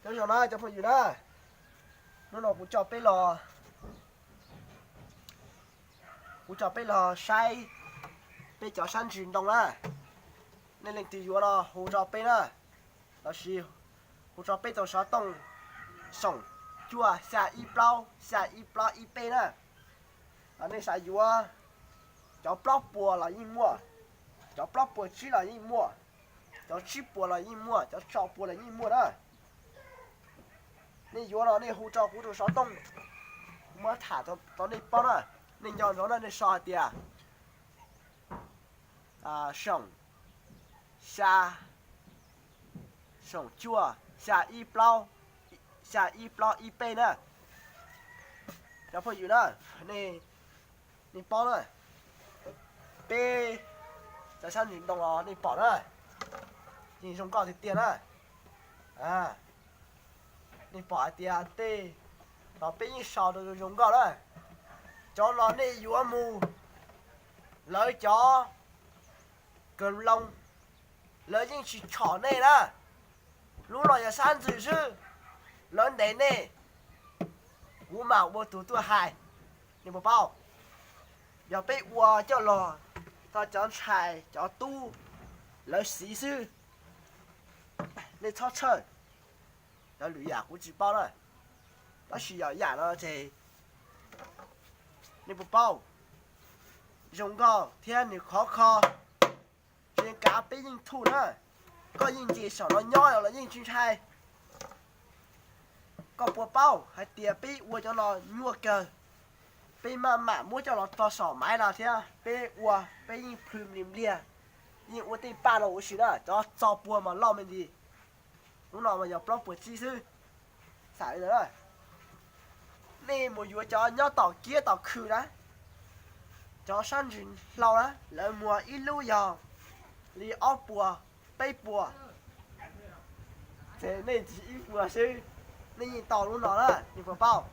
Nyob zoo na cov phooj ywg na, hnub no kuv coj peb los, kuv coj peb los saib peb cov sab ntsis ntoo na. Nej leej twg yuav no hu rau peb na, los sis hu rau peb tau xov tooj xoom cuaj xya ib plaub xya ib plaub ib peb na. Nej xav yuav cov plaub puas los yeej muaj, cov plaub puas tsib los yeej muaj, cov tsib puas los yeej muaj, cov rau puas los yeej muaj na. Nej yuav no nej hu rau kuv rau xov tooj, kuv muab tham rau nej paub na. Nej nco ntsoov na, nej sau hais tias xoom xya, xoom cuaj xya ib plaub, xya ib plaub ib peb na. Cov phooj ywg na, nej paub na, peb cov sab ntsis ntoo los nej pom na, yeej zoo nkauj tiag tiag na. Nej pom hais tias tej no peb yeej sau rau zoo nkauj na. Cov no nej yuav mus, lawv cov kawg loo, lawv yeej tsis tshom nej na. Lub no yog sab ntxwg xwb, lawv ntes nej, kuv mam ua tus tuaj hais. Nej puas paub? Yog peb ua coj los rau cov ntxhais cov tub lawv siv xwb, nej txhob txhawj. Cov lwm yam kuv tsis paub na, tab sis yog yam no ces nej puas paub, zoo nkauj thiab nws khov kho, tsis kav peb yeej thuj na. Koj yeej nce saum no nyob los yeej tsis ntshai. Koj puas paub hais tias peb ua cov no nyuaj kawg, peb maj mam muab coj los tso saum maiv no thiab peb ua, peb yeej plhws mlis mliag, yeej ua tej paj no ua si na, cov txo puag mas loj me ntsis. Lub no mas yog plaub puas tsib xwb. Xam li ntawd, nej mus yuav cov nyob tom kiab tom khw na, cov sab ntsis hlau na, lawv muag ib lub yog li ob puas, peb puas, ces nej tsis ib puas xwb, nej yeej tau lub no na, nej puas paub?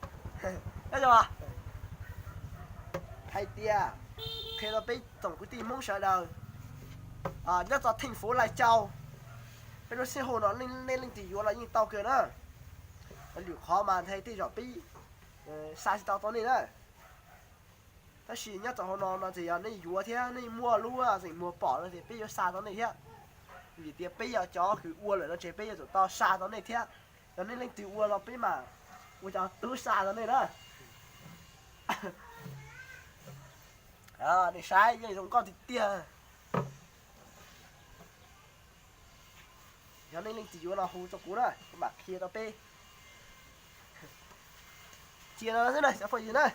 Hais tias qhia rau peb tsoom kwv tij Hmoob sawv daws nyob txog theej fuv Lais Cau, peb lub xib hawb no nej leej twg yuav los yeej tau kawg na. Lwm qhov mas ntshai tej zaum peb xa tsis tau rau nej na. Tab sis nyob rau hauv no no ces yog nej yuav thiab nej muaj lub xeem muag pom no ces peb yuav xa rau nej thiab. Vim tias peb yog cov kws ua lawm no ces peb yuav tsum tau xa rau nej thiab. Yog nej leej twg ua los peb mam ua cov tub xa rau nej na. Nej saib yeej zoo nkauj tiag tiag. Yog nej leej twg yuav no hu rau kuv na, kuv mam qhia rau peb. Cia no xwb na cov phooj ywg na.